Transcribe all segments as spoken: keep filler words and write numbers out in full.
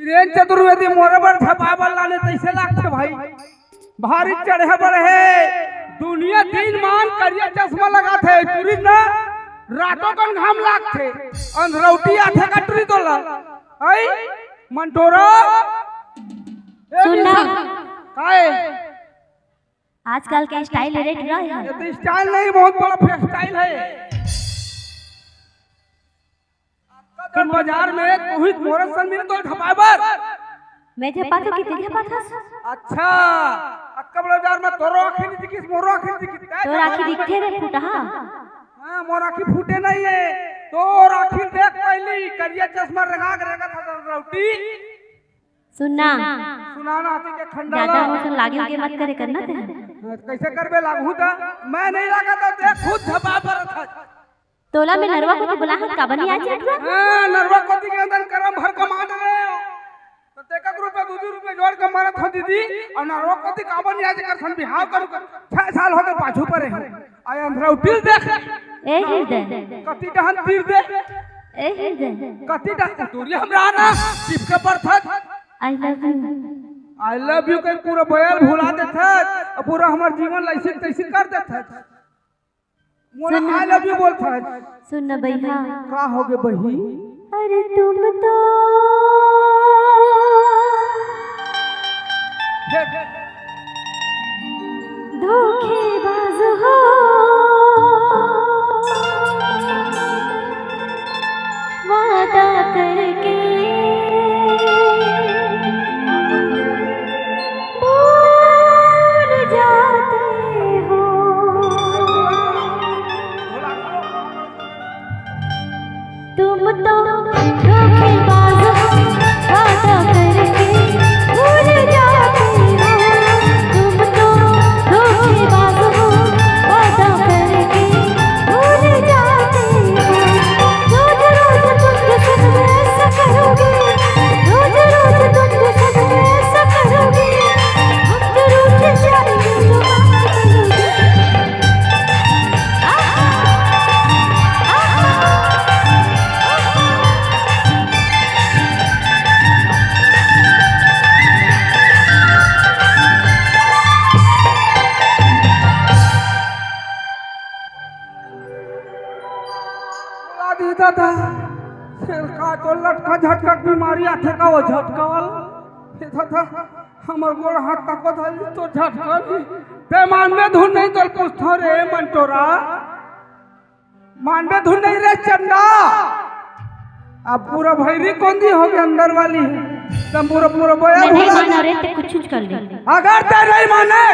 धीरेन चतुर्वेदी मोरे बर झपाए बर लाने तइसे लागथे भाई। भारी चढ़े बढ़े, दुनिया दिन मान करिया चश्मा लगाथे, टूरी ना रातों कन घाम लागथे। अंधरौटी आथे का टूरी तोला? आई मंटोरा। ए सुन ना। बिल्कुल। काय? आजकल के स्टाइल रेट रहे हैं। ये तो स्टाइल नहीं, बहुत बड़ा फेयर स्टाइल है। अक्का बाजार में तू ही मोरत सन मिल तो झपाए बर। मैं झपाथों कि तैं झपाथस? अच्छा, अक्का बाजार में तोरो आँखी नहीं दिखिस, मोरो आँखी नहीं दिखिस। तोर आँखी दिखथे रे फुटहा। हाँ, मोर आँखी फूटे नहीं है। तोर आँखी देख पहली, करिया चश्मा रंगा के रंगा था रौटी। सुन ना। सुना ना, आती के खंडा ज्यादा ला। मोसन लागे उगे मत करे करना ते। कैसे करबे लागू त? मैं नहीं लगा तो देख खुद झपा पर था। तोला मैं नरवा कोती बुलाहूँ, काबर नहीं आए छे? हाँ, नरवा कोती के अंदर करम भर कमांड रे। तो तेका ग्रुप में दू दू रुपये जोड़ के मारत हो दीदी, और नरवा कोती काबर नहीं आए कर सन बिहाव करू कर। छह साल हो गए पाछू परे हैं। आय अंधरौटी ल देख। ए हृदय। कति डहन तीर दे। ए हृदय। कति डहन दूरी हमरा ना चिपके पर था। I love you। I love you के पूरा बयल भुला देथस, अब पूरा हमर जीवन ला ऐसे तैसे कर देथस। मोला सुन ना। I love you बोलथस। सुन ना बइहा। का होगे बही? अरे तुम तो धोखेबाज हो, वादा करके भूल जाते हो। तुम तो धोखेबाज हो, वादा करके भूल जाते हो। तुम तो धोखेबाज हो, वादा करके भूल जाते हो। रोज रोज तुम जो सच में ऐसा करोगे, रोज रोज तुम जो सच में ऐसा करोगे, हम तो रूठ जाएंगे जो बात करोगे। बुला दी दादा, सिर का तो लटका झटका बीमारी आथे का वो झटका वाला? हे दादा, हमर गोड़ हाथ तको धरी तो झटका भी। ते मानबे धुन नहीं तो पूछथो रे मंटोरा। मानबे धुन नहीं रे चंदा। अब पूरा भैरी कोंदी हो गए अंदर वाली। तम पूरा, पूरा बोया मैं नहीं भुला माना दे। रे, ते कुछ कुछ कर ले। अगर ते नहीं माने,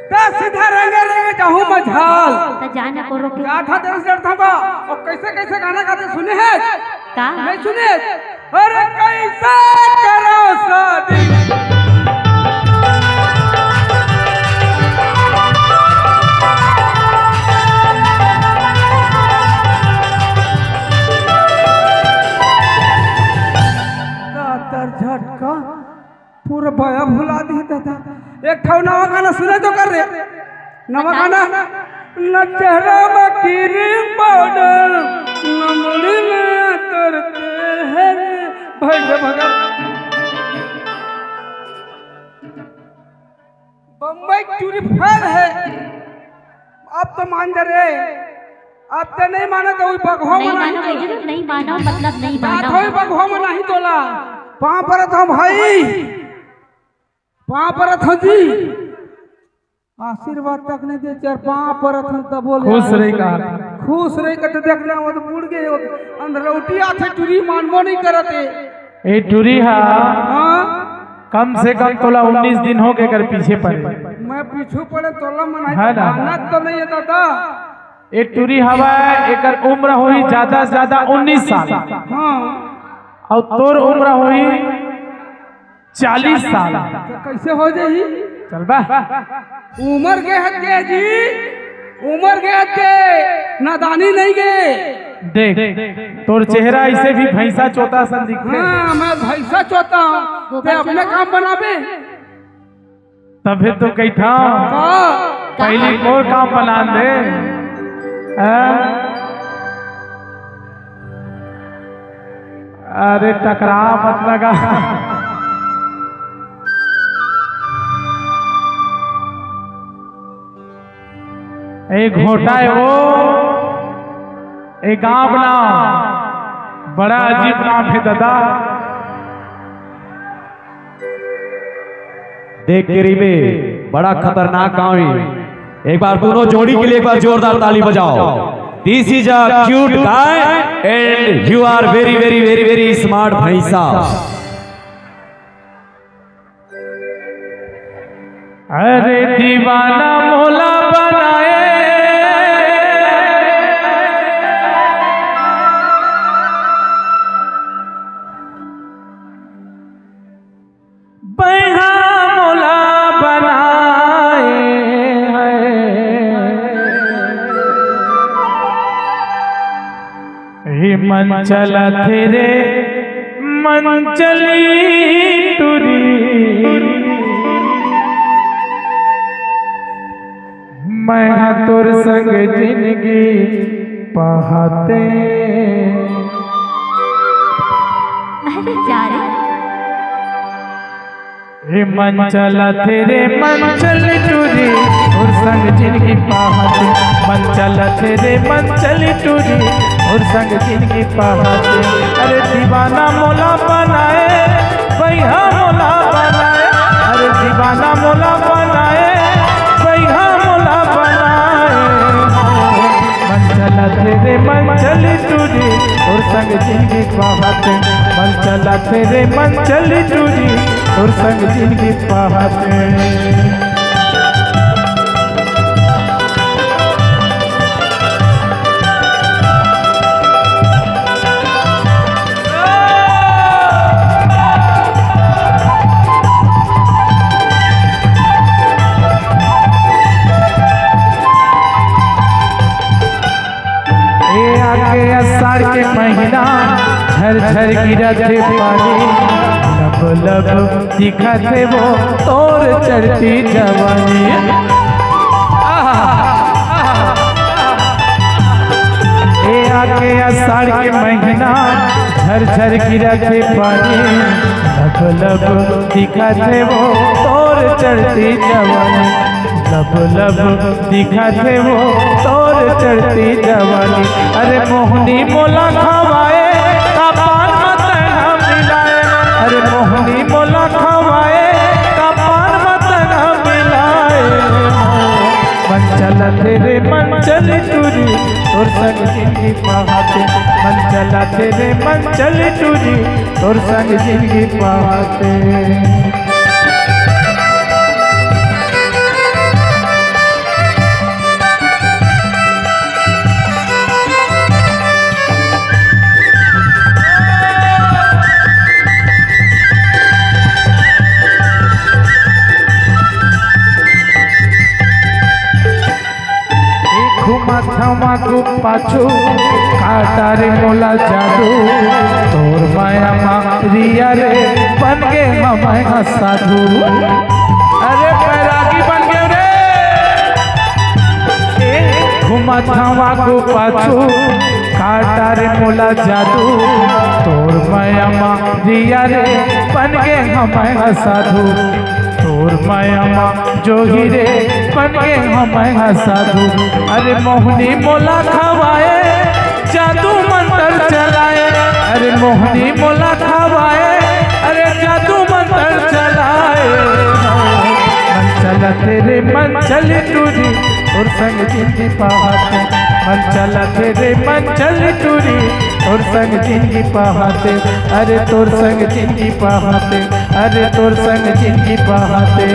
ते सीधा रंगे रंगे जाहूं मझाल। ते जाना को रोके। क्या था तेरे से डरता था? और कैसे कैसे गाना गाते सुने हैं? का? नहीं सुने? अरे कैसे करो शादी? कातर झटका, पूरा बया भुला दी दादा। एक ठो नवा गाना सुने तो कर रे। नवा गाना। न चेहरा में क्रीम पाउडर, न मुड़ी में अतर तेल। भाई रे भगत। बम्बई टूरी फेल है। अब तो मान जा रे। अब तो नहीं माना तो वही बगवा नहीं में नहीं मानो, तोला। नहीं मानो, मतलब नहीं बात मानो। होई बगवा में नहीं तोला। पाँव परत हूँ भाई। पाँव परत हूँ जी। आशीर्वाद तक नहीं दे, चार पाँव परत हन तब बोले। खुश रही कहा। खुश रही कते देखना, वो तो बुड़ गए, वो तो अंधरौटी आथे, टूरी मानबो नहीं करते। ए टूरी हा, हाँ? कम से कम तोला उन्नीस दिन हो के कर पीछे पड़े। मैं पीछू पड़े तोला मनाई है ना? मानत तो नहीं है दादा। ए टूरी हवा, एकर उम्र होई ज्यादा से ज्यादा उन्नीस साल। हाँ। और तोर उम्र होई चालीस साल। तो कैसे हो जाही? चल बा। उमर के हद के जी, उमर के हद के, नादानी नहीं के। देख, तोर चेहरा ऐसे भी भैंसा चोता सन दिखथे। हाँ, मैं भैंसा चोता हूँ। ते अपने काम बनाबे। तभे तो कहिथा। का? पहली मोर काम बना दे। हाँ? अरे टकरा मत लगा। ए घोटा हे वो, ए गाँव नाम, बड़ा अजीब नाम हे दादा। देख के रहिबे, बड़ा खतरनाक गाँव हे। एक बार दोनों जोड़ी के लिए एक बार जोरदार ताली बजाओ। This is a cute guy and you are very, very, very, very smart भाई साहब। अरे दीवाना मोला बनाए, बैहा मोला बनाए है। हे मन चलत हे रे, मन चली टुरी। मैं हा तोर संग जिंदगी पाहते। अरे जा रे। हे मन चलत हे रे, मन चली टुरी, तोर संग जिंदगी पाहते। मन चलत हे रे, मन चली टुरी, तोर संग जिंदगी पाहते। अरे दीवाना मोला बनाए, बैहा मोला बनाए। अरे दीवाना मोला बनाए, बैहा मोला बनाए। मन चलत हे रे, मन चली टुरी, तोर संग जिंदगी पाहते। मन चलत हे रे, मन चली टुरी, तोर संग जिंदगी पाहते। ए आके आषाढ़ के महीना, झरझर गिरत हे पानी, लब लब दिखत हे वो तोर चढ़ती जवानी। आहा, आहा। ए आके आषाढ़ के महीना, झरझर गिरत हे पानी, लब लब दिखत हे वो तोर चढ़ती जवानी। लब लब दिखत हे वो तोर चढ़ती जवानी। अरे मोहनी मोला खवाए, का पान म तैं ह मिलाए। अरे मोहनी मोला खवाए, का पान म तैं ह मिलाए। मन चलत हे रे, मन चली टुरी, तोर संग जिंदगी पाहते। मन चलत हे रे, मन चली टुरी, तोर संग जिंदगी पाहते। घुमत हवं आगू पाछू, का डारे मोला जादू, तोर माया मा रिया रे, बन गे हवं मैं ह साधु। अरे बैरागी बन गे रे। ए, घुमत हवं आगू पाछू, का डारे मोला जादू, तोर माया मा रिया रे, बन गे हवं मैं ह साधु। तोर माया मा जोही रे, बन गे हवं मैं ह साधु। अरे मोहनी मोला खवाए, जादू मंतर चलाए। अरे मोहनी मोला खवाए, अरे जादू मंतर चलाए। मन चलत हे रे, मन चली टुरी, तोर संग जिंदगी पाहते। मन चलत हे रे, मन चली टुरी, तोर संग जिंदगी पाहते। अरे तोर संग जिंदगी पाहते। अरे तोर संग जिंदगी पाहते।